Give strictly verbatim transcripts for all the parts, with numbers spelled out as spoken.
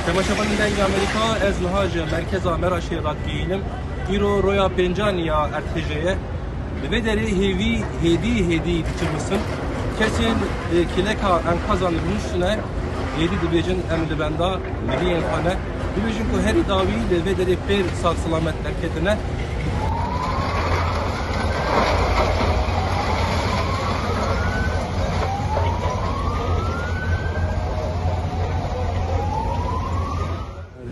Temaşevanên Dengê Amerîka, ez niha ji merkeza Meraşê radibînim. Îro roya pêncanî ya erdhêjê ye. Li vê derê hêvî hêdî hêdî diçimisin. Kesên, e, kêleka enkazan rûniştine, hêdî dibêjin, em li benda miliyên xwe ne. Dibêjin ku herî dawî li vê derê pêr sağ selamet derketine.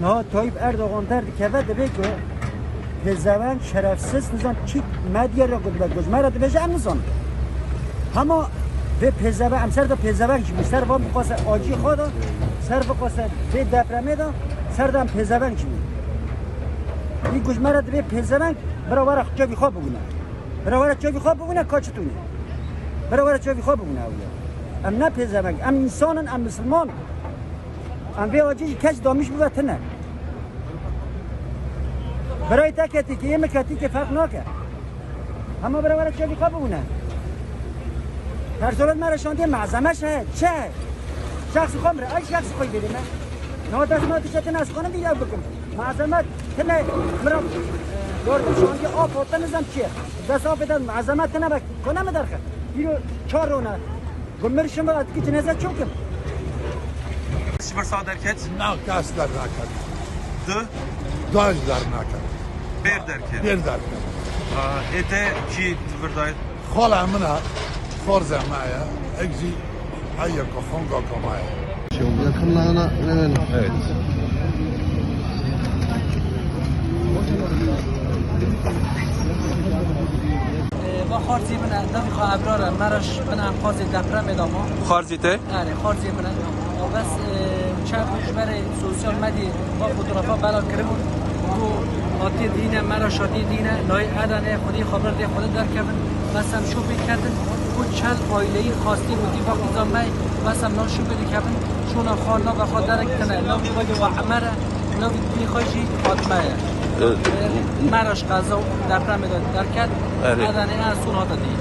Niha Tayyip Erdogan derdikeve, dibê ku pêzeweng, şerefsiz, nizan çi medya re ku dibe, ku ji me re dibêje, em nizanin. Hema vê pêzeve-, em ser de pêzeveng jî bû, ser van biqase acî xwe de, ser biqase vê depremê de, ser de em pêzeveng jî bû. Wî ku ji me re dibê pêzeveng, bira were çavî xwe bibûne. Bira were çavî xwe bibûne, ka çi tune. Bira were çavî xwe bibûne ew ya. Em ne pêzeveng, em însan in, em misilman in. Em vê acî jî kes damîş bibe tune. Birayê te ketî, kê yê min ketî, kê ferq nake. Hema bira were çavî xwe bibûne. Personel me re şandiye malzeme şe, çi? Şexsî xwe min re, ay şexsî xwe bêrî me. Niha dest me diçe tune ez xanim vîdeo bikim. Malzeme tune min re, e, yardım şandiye af hatin nizam çi ye. Dest afê de malzeme tune bek, kone mi derxe? Îro çar rone. Gumir şim bak, ki cenaze çok kim? Sıfır sağ derket. Na, kes dernaket. Dı? Daj dernaket. Ber derket. Ber derket. Aa, ete ki tıvırdaydı. Xala min e, xorze me ye, ek jî heye ku xonga ku me ye. Yakınlarına verelim. Evet. Ee, va xarzî min e, devî xwe Ebrar e, Meraş bin enkazê depremê de ma. Xarzî te? Erê, xarzî min e. Bes, e, çend roj berê sosyal medyê va fotoğrafa bela kiribûn. Ku hatiye dîne, Meraş hatiye dîne, layê Edenê xwedî xeber dê xwedî derkevin. Bes em şopê ketin, ku çel aileyî xastî ku dî vextî zan me, bes em nav şopê dikevin, çûna xwe nava xwe derek tine, navî xwe jî xwe Emer e, navî dî xwe jî Fatme ye. E, Meraş qeza û depremê de derket, Erê. Edenê en son hate dî.